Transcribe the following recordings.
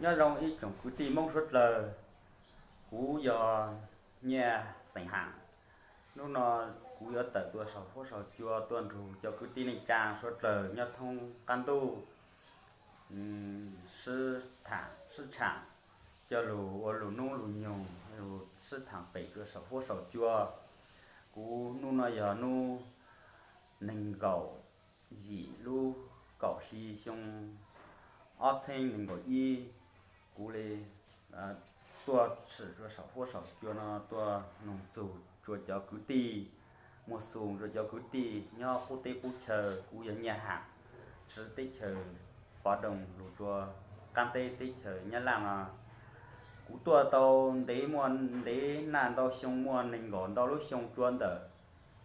Nyob zoo ib tsoom kwv tij Hmoob suav dlawg, kuv yog Nyiaj xeem Ham. Hnub no kuv yuav tawm tuaj saum huab saum cua tuaj nrug cov kwv tij neej tsaa suav dlawg nyob thoob qab ntuj sib tham sib tshaam, coj lug ua lug nub lug nyoog, sib tham pem rua saum huab saum cua. Kuv hnub no yog hnub neeg nkaum yim lub kaum hli xyoo ob txheeb neeg nkaum ib, kuv le tuaj tshwm rua saum huab saum cua no tuaj noog txug rua cov kwv tij, muaj xu rua cov kwv tij nyob qub teb qub chaw. Kuv yog Nyiaj Ham, tsi teb chaws Pov Doog lug rua qaab teb teb chaws Nyab Laj no. Kuv tuaj tau ntev muaj ntev naj ntau xyoo, muaj neeg nkaum ntau lub xyoo rua ntawm,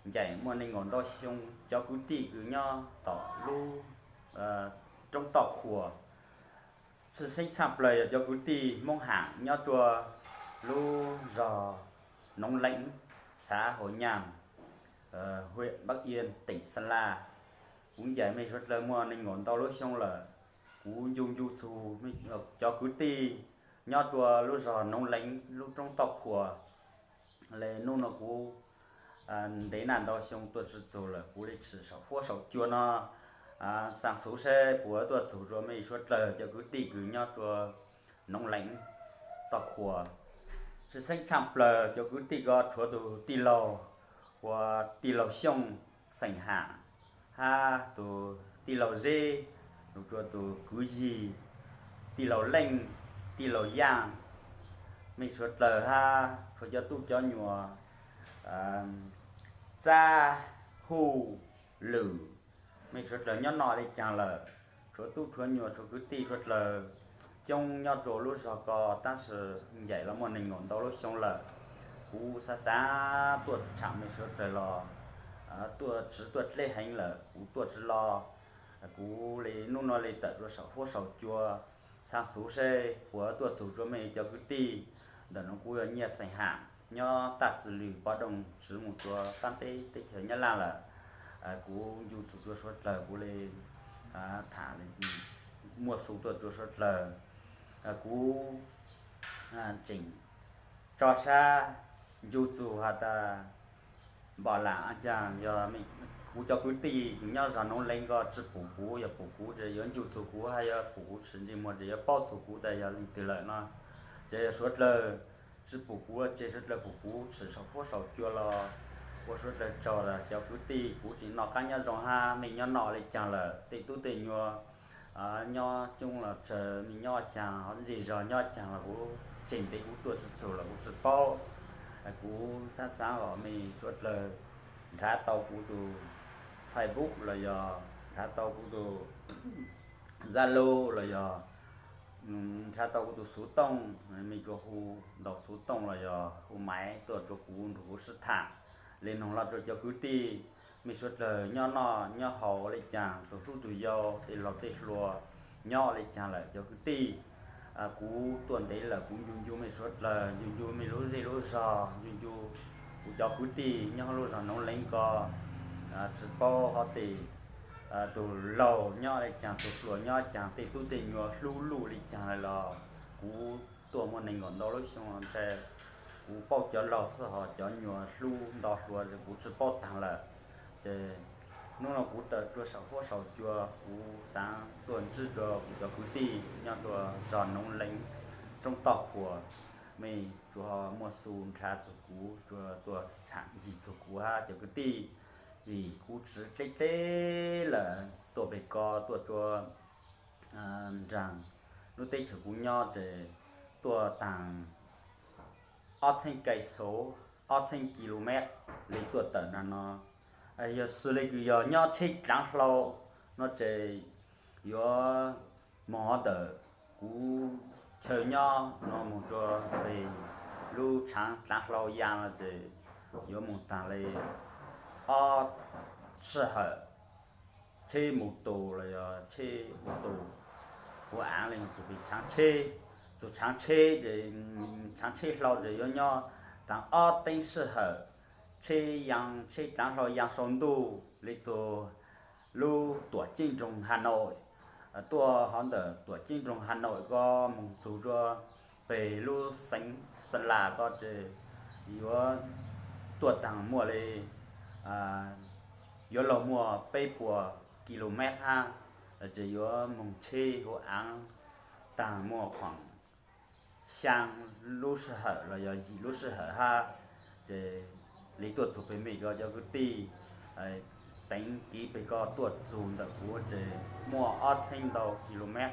ncaim muaj neeg nkaum ntau xyoo cov kwv tij kws nyob tom lub roob Toj Khuas. Tshwj xeeb tshaj plawg yog cov kwv tij Hmoob Ham nyob rua lub zog Noov Leev, xav Hauv Nyaj, hwm Npab Iab, teem Xa Laj. Kuv ncaim mej suav dlawg muaj neeg nkaum ntau lub xyoo lawm. Kuv ncu ncu txug cov kwv tij nyob rua lub zog Noov Leev lub roob Toj Khuas le. Hnub no kuv ntev naj ntau xyoo tuaj tsi txug lawm, kuv le tshwm saum huab saum cua no xaa xuv seb puas tuaj txug rua mej suav dlawg cov kwv tij kws nyob rua Noov Leev, Toj Khuas. Tshwj xeeb tshaj plawg cov kwv tij ko tshuav tug tij laug ua tij laug Xyooj xeem Ham, hab tug tij laug Zeb, lug rua tug kwv yig tij laug Leej, tij laug Yaaj, mej suav dlawg hab tshuav cov tub cov nyuam Txab, Huj, Lwm, mej suav dlawg nyob noj le caag lawm. Tshuav tub tshuav nyuam tshuav kwv tij suav dlawg coob nyob rua lub zog ko, tab sis ncaim los muaj neeg nkaum ntau lub xyoo lawm. Kuv xav xav tuaj tshaam mej suav dlawg los tuaj tsi tuaj dleb heev lawm, kuv tuaj tsi los. Kuv le hnub no le tawm rua saum huab saum cua xaa xuv seb puas tuaj txug rua mej cov kwv tij. Ntawm no kuv yog Nyiaj xeem Ham nyob Taj Txwv Lwm Pov Doog tsi moog rua qaab teb teb chaws Nyab Laj lawm. Kuv ncu txug rua suav dlawg, kuv le tham muaj xu tuaj rua suav dlawg. Kuv tseem tso sab ncu txug has tas npam lam caag yog kuv cov kwv tij nyob zog Noov Leev ko tsi pum kuv, yog pum kuv ces yuav ncu txug kuv hab yuav pum kuv tshwm ntsej muag ces yuav paub txug kuv tas yog leej twg lawm no. Ces yog suav dlawg tsi pum kuv ces suav dlawg pum kuv tshwm saum huab saum cua los ua suav dlawg tsaug. Cov kwv tij, kuv tseem noj qab nyob zoo hab mej nyob noj le caag lawm? Tej tub tej nyuam nyob coob los tsawg, mej nyob caag, ho zej zog nyob caag los kuv tseem ntev kuv tuaj tsi txug los kuv tsi paub. Kuv xaav xaav os mej suav dlawg nrhav tau kuv tus Facebook los yog nrhav tau kuv tus Zalo los yog nrhav tau kuv tus xuv tooj, mej tsuas hu ntaus xuv tooj los yog hu maiv tuaj rua kuv nrug kuv sib tham. Le noog lug rua cov kwv tij, mej suav dlawg nyob noj nyob haus le caag, tus hlub tus yau, tej laug tej hluas nyob le caag lawm cov kwv tij? Kuv tuaj ntev lawm kuv ncu ncu mej suav dlawg, ncu ncu mej lub zej lub zog, ncu ncu kuv cov kwv tij nyob lub zog Noov Leev ko. Tsi paub ho tej tus laug nyob le caag, tus hluas nyob caag, tej tub tej nyuam hlub luj le caag lawm los kuv tuaj muaj neeg nkaum ntau lub xyoo los ntshai kuv paub cov laug xwb ho cov nyuam hlub nto hluas kuv tsi paub taag lawm. Ces hnub no kuv tawm rua saum huab saum cua kuv xaav tuaj ntsib rua kuv cov kwv tij nyob rua zog Noov Leev, roob Toj Khuas. Mej tsuas ho muaj xu nrhav txug kuv, tsuas tuaj tham ncig txug kuv hab cov kwv tij, vim kuv tsi dleb dleb lawm tuaj pem ko tuaj rua nraag lub teb chaws kuv nyob ces tuaj taag ob txheeb kais xauv, ob txheeb ki lu mev le tuaj tawm nraag no. Yog xws le kws yog nyob tsheb dlaav hlau no ces yuav moog ntawm kuv chaw nyob no moog rua peg lub tshaav dlaav hlau yaa no ces yuav moog taag le ob sij hawm. Tsheb mus tus los yog tsheb ua tus, ua aav le txug peg tshaav tsheb, txug tshaav tsheb ces tshaav tsheb hlau ces yuav nyob taag ob teev sij hawm. Tsheb yaa, tsheb dlaav hlau yaa sau ntuj le txug lub tuam ceeb nroog Hà Nội, tuaj hov ntawm tuam ceeb nroog Has Noim ko moog txug rua peg lub xeev Xas Las ko ces yuav tuaj taag muaj le, yuav luag muaj peb puas kilomev hab, ces yuav moog tsheb huv aav taag muaj khuam xyaa lub sij hawm los yog yim lub sij hawm hab. Ces le tuaj txug peg mej ko cov kwv tij, teev kiv peg ko tuaj txug ntawm kuv ces muaj ob txheeb ntau kilomev.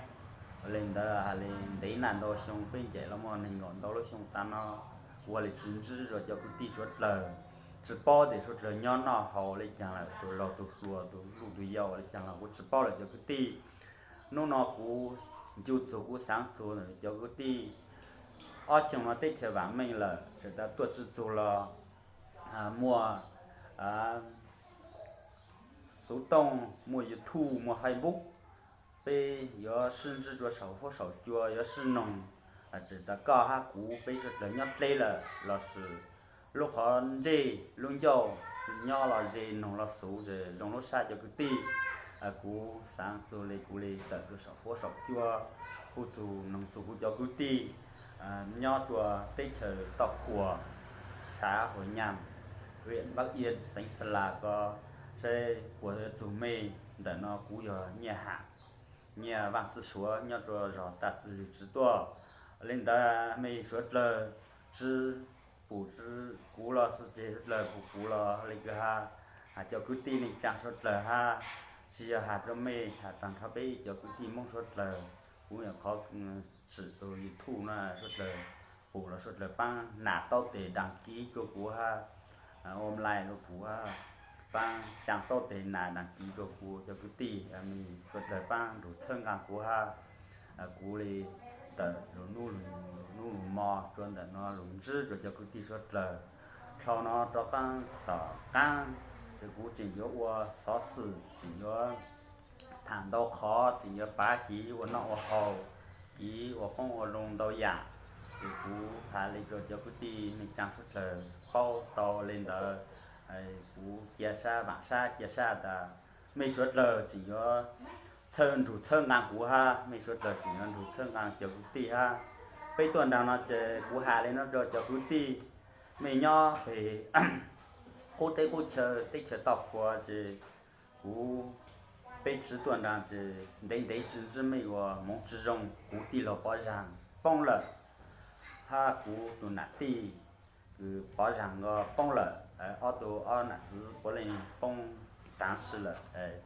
Le ntawd has le ntev naj ntau xyoo peb ncaim los muaj neeg nkaum ntau lub xyoo taag no, kuv ua le tsi ntsib rua cov kwv tij suav dlawg, tsi paub tes suav dlawg nyob noj haus le caag lawm, tug laug tug hluas tug luj tug yau le caag los kuv tsi paub lawm cov kwv tij. Nub no kuv ncu txug kuv xaav txug cov kwv tij, ob xyoo no teb chaws vaam meej lawm tseem tas tuaj tsi txug los muaj xuv tooj, muaj YouTube, muaj Facebook, peb yuav sib ntsib rua saum huab saum cua yuav sib noog. Tseem tas koj hab kuv peb suav dlawg nyob dleb lawm lossis lub qhov ntsej lub ncauj nyob los ze noog los xuv ces zoo lub sab cov kwv tij. Kuv xaav txug le kuv le tawm rua saum huab saum cua, kuv txug noog txug kuv cov kwv tij nyob rua teb chaws toj kuas, xav Huas Nyaj, hwm Npab Iab, xeev Xas Las ko, seb puas txug mej. Ntawm no kuv yog Nyiaj Ham, Nyiaj Vaaj Txwj Suav, nyob rua zog Tag Txwj Lwg Tswv Tuaj. Le ntawd mej suav dlawg tsi pum kuv los xwb ces suav dlawg pum kuv los le kws has, has cov kwv tij neej tsaa suav dlawg hab, tsi yog has rua mej, has taag nrho peb cov kwv tij Moob suav dlawg. Kuv nyuam qhuav tsim tug YouTube no suav dlawg pum los suav dlawg paab nam taub tes đăng ký rua kuv hab, ua like rua kuv hab, paab tsaa taub tes nam đăng ký rua kuv cov kwv tij, mej suav dlawg paab nrug txhawb nqaa kuv hab. Kuv le tawm lug nub lug mo rua ntawm no lug ntsib rua cov kwv tij suav dlawg. Dlhau no rov qaab tom qaab, ces kuv tseem yuav ua xov xwm, tseem yuav tham ntau qhov, tseem yuav pav kiv ua noj ua haus, kiv ua qoob ua loo ntau yaam. Ces kuv has le rua cov kwv tij neej tsaa suav dlawg paub tau le ntawd. Kuv cia sab vaam sab cia sab tas mej suav dlawg tseem yuav txhawb nrug txhawb nqaa kuv hab, mej suav dlawg tseem yuav nrug txhawb nqaa cov kwv tij hab. Peb tuaj nraag no ces kuv has le no rua cov kwv tij, mej nyob peg qub teb qub chaw teb chaws toj kuas ces kuv, peb tsi tuaj nraag ces ntev ntev tsi ntsib mej ua moov tsi zoo. Kuv tij laug Pov Zaag poob lawm hab kuv tug nam tij kws Pov Zaag ko poob lawm, ob tug ob nam txiv puav leej poob taav si lawm.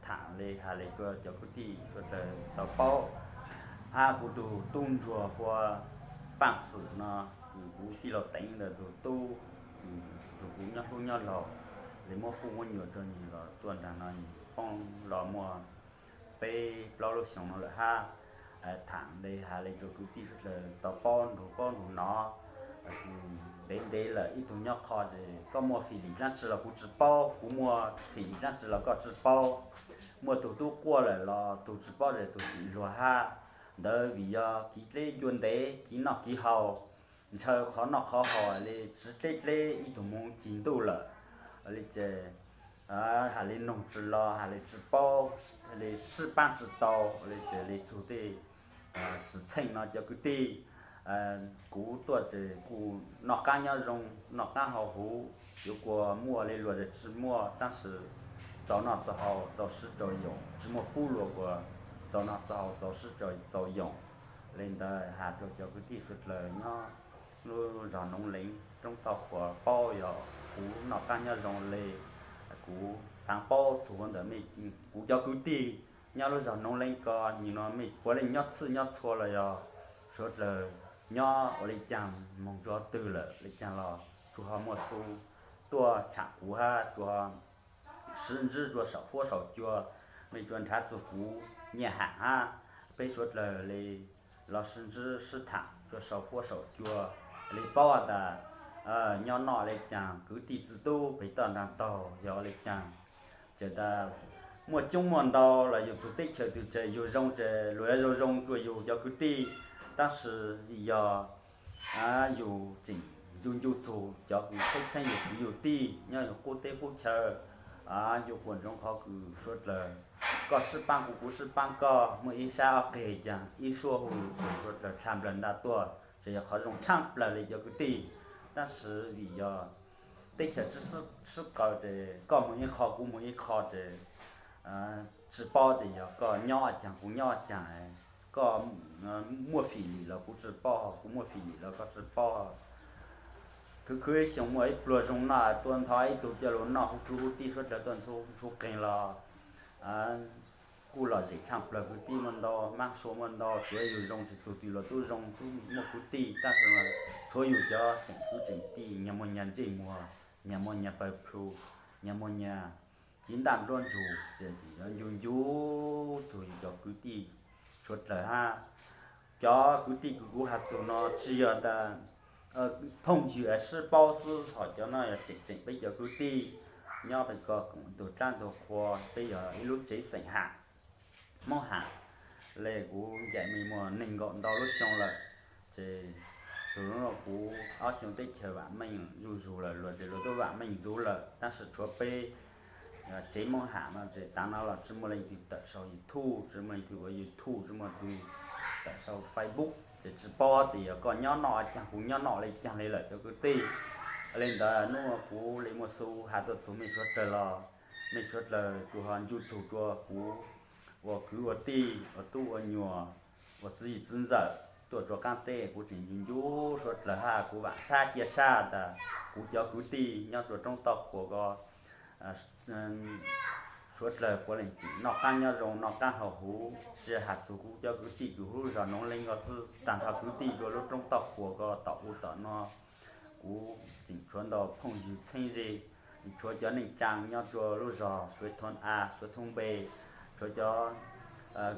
Thaam le has le rua cov kwv tij suav dlawg tau paub, hab kuv tug tub ntsuag hu ua Paaj Xwm no, kws kuv tij laug Teev ntawd tug tub, kws kuv nyob hlub nyob laug, le muab pub muab nyuam rua nwg los tuaj nraag no nwg poob los muaj peb plaub lub xyoo no lawm hab. Thaam le has le rua kwv tij suav dlawg tau paub nrug paub nrug nov. Ntev ntev lawm ib tug nyob qho ces koj muaj fim lim dlaab tsi los kuv tsi paub, kuv muaj fim lim dlaab tsi los koj tsi paub. Muaj tug tub quaj lawm los tug tsi paub le tug fim luag hab. Ntawd vim yog kiv dleb ncua ntev, kiv noj kiv haus, ntshaw qhov noj qhov haus le tsiv dleb dleb ib tug moov cig ntuj lawm. Le ces has le noog tsi los, has le tsi paub, le sib paab tsi tau, le ces le txug tej xwm txheej no cov kwv tij. Kuv tuaj ces kuj noj qaab nyob zoo, noj qaab haus huv, yuav kuas muaj le luag zag tsi muaj, tab sis txaus noj txaus haus txaus sib txaus yoom, tsi muaj pub luag kuas txaus noj txaus haus txaus sib txaus yoom. Le ntawd has rua cov kwv tij suav dlawg nyob lub zog Noov Leev roob Toj Quas paub yog kuv noj qaab nyob zoo le, kuv xaav paub txug ua ntawm mej, kuv cov kwv tij nyob lub zog Noov Leev ko, nim no mej puav leej nyob txhij nyob txhua los yog suav dlawg nyob ua le caag moog rua twg lawm le caag los tsuas ho muaj txuj tuaj tsham kuv hab tsuas sib ntsib rua saum huab saum cua, mej tsuas nrhav txug kuv Nyiaj Ham hab peb suav dlawg le los sib ntsib sib thaam rua saum huab saum cua, le paub has tas nyob noj le caag, kwv tij txiv tub peg toj nraag taug yog le caag. Ces tas muaj coob muaj ntau los yug txug teb chaws twg ces yug zoo ces luag yuav zoo zoo rua yug cov kwv tij, tab sis yog yug tseem ncu ncu txug cov kws txheeb txheeb yug kwv yug tij nyob yug qub teb qub chaw, Yuav kuam ntsoov qhov kws suav dlawg, koj sib paab kuv, kuv sib paab koj, muaj ib sab ob qig caag ib suab hu lug txug suav dlawg dlha nplawg nta tuaj, tseem yog qhov zoo tshaaj plawg le cov kwv tij. Tab sis vim yog teb chaws sib qaws ces koj moog ib qho kuv moog ib qho ces tsi paub tias yog koj nyob caag kuv nyob caag, koj muaj fim lim los kuv tsi paub, kuv muaj fim lim los koj tsi paub. Khwv khwv ib xyoos muaj ib pluag zoo noj, tua ntho ib tug coj lug noj, hu kwv hu tij suav dlawg tuaj ntshu qeeg los kuj lom zem tshaaj plawg. Kwv tij muaj ntau, maab sua muaj ntau, tsuav yug zoo tsi txug twg los tub zoo tub muaj kwv tij, tab sis tshuav yug cov tseem kwv tseem tij, nyag muaj nyag ntsej muag, nyag muaj nyag pawg plhu, nyag muaj nyag civ ntaj nruab ntsug, ces yuav ncu ncu txug yug cov kwv tij suav dlawg hab. Cov kwv tij kws kuv has txug no tsi yog tas phooj ywg sib paub xwb, ho cov no yog tseem tseem peb cov kwv tij nyob pem ko koom ntug dlaab ntug qhua, peb yog ib lub tsev xeem Ham, Moob Ham. Le kuv ncaim mej muaj neeg nkaum ntau lub xyoo lawm, ces txug lub no kuv ob xyoo teb chaws vaam meej zuj zug lawm, luag ces luag tub vaam meej ntxuv lawm, tab sis tshuav peb tsev Moob Ham no ces taav no los tsi muaj leej twg tawm sau YouTube, tsi muaj leej twg ua YouTube, tsi muaj leej twg tawm sau Facebook, ces tsi paub tias yog koj nyob noj caag kuv nyob noj le caag le lawm cov kwv tij. Le ntawd nub kuv le muaj xu has tuaj txug mej suav dlawg los, mej suav dlawg tsuas ho ncu txug rua kuv ua kwv ua tij, ua tub ua nyuam, ua txiv yig txiv ntxawm tuaj rua qaab teb, kuv tseem ncu ncu suav dlawg hab kuv vaam sab cia sab tas kuv cov kwv tij nyob rua roob toj qhua ko suav dlawg puav leej tseem noj qaab nyob zoo, noj qaab haus huv, tsi has txug kuv cov kwv tij kws huv lub zog Noov Leej ko xwb, taag nrho kwv tij rua lub roob toj qhua ko tom u tom no, kuv tseem tshuav ntau phooj ywg txheeb ze, tshuav cov neej tsaa nyob rua lub zog Suav Thoob A, Suav Thoob Npe, tshuav cov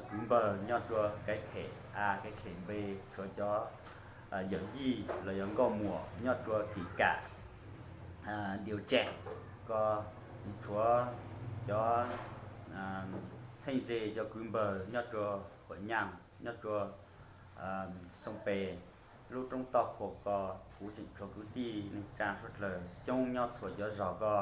kwv npawg nyob rua Kaiv Khem A, Kaiv Khem Npe, tshuav cov yawm yij los yog nkauj muam nyob rua Kis Kam, Diu Tseem ko, tshuav cov txheeb ze cov kwv npawg nyob rua Huam Nyaaj, nyob rua Xoo Pes, lub roob toj qhua ko, kuv tseem tshuav kwv tij neej tsaa suav dlawg coob nyob txhua cov zog ko.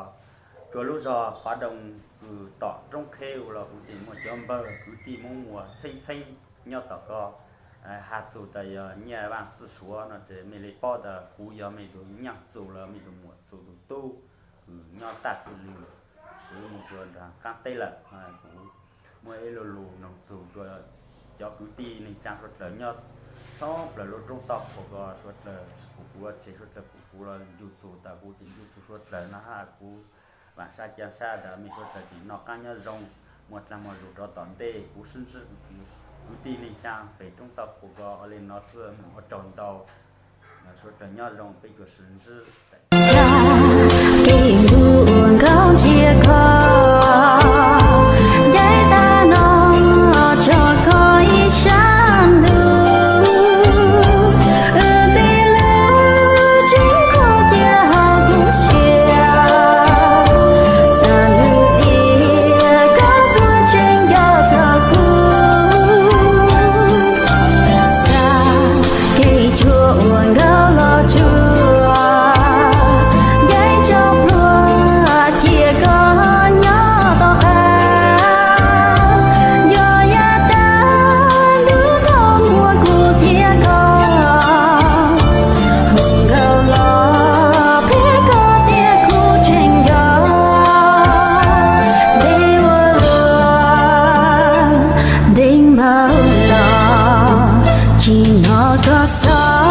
Tshuav lub zog Pov Doo kws tom roob qheb u los kuv tseem muaj cov npawg kwv tij Moob Muas txheeb txheeb nyob tom ko. Has txug tas yog Nyiaj Vaaj Txwj Suav no ces mej le paub tas kuv yog mej tug nyaaj txuj los mej tug muam txuj tug tub kws nyob Taj Txwj Lwg, swv moog rua nraag qaab teb lawm. Kuv muaj ib lo lug noog txug rua cov kwv tij neej tsaa suav dlawg nyob thoob plawg lub roob toj qhua ko, suav dlawg tsi pum kuv lub tsev, suav dlawg pum kuv los ncu txug tas kuv tseem ncu txug suav dlawg no hab kuv vaam sab cia sab tas mej suav dlawg tseem noj qaab nyob zoo, muaj dlaag muaj zug rov tom ntej. Kuv sib ntsib kwv tij neej tsaa pem roob toj qhua ko ua le no xwb, moog ua tsaug ntau, suav dlawg nyob zoo, peb tsuas sib ntsib. Kev hlub uas nkauj ntxiag koj, ncaim tag no tso koj ib sab ntug. Wb tej lub tseem kho cia hauv kuv siab, xav lwm tiam koj puas tseem nco txog kuv. Xav kev tsuag uas nkauj los tsuag, ncaim tso pluag cia koj nyob tom qab. Nco yav tag ntuj thaum muaj kuv thiab koj, hu nkauj los qhia koj tias kuv tseem nco. Ntev ua luaj, ntev npaum los tsis hnov koj xov.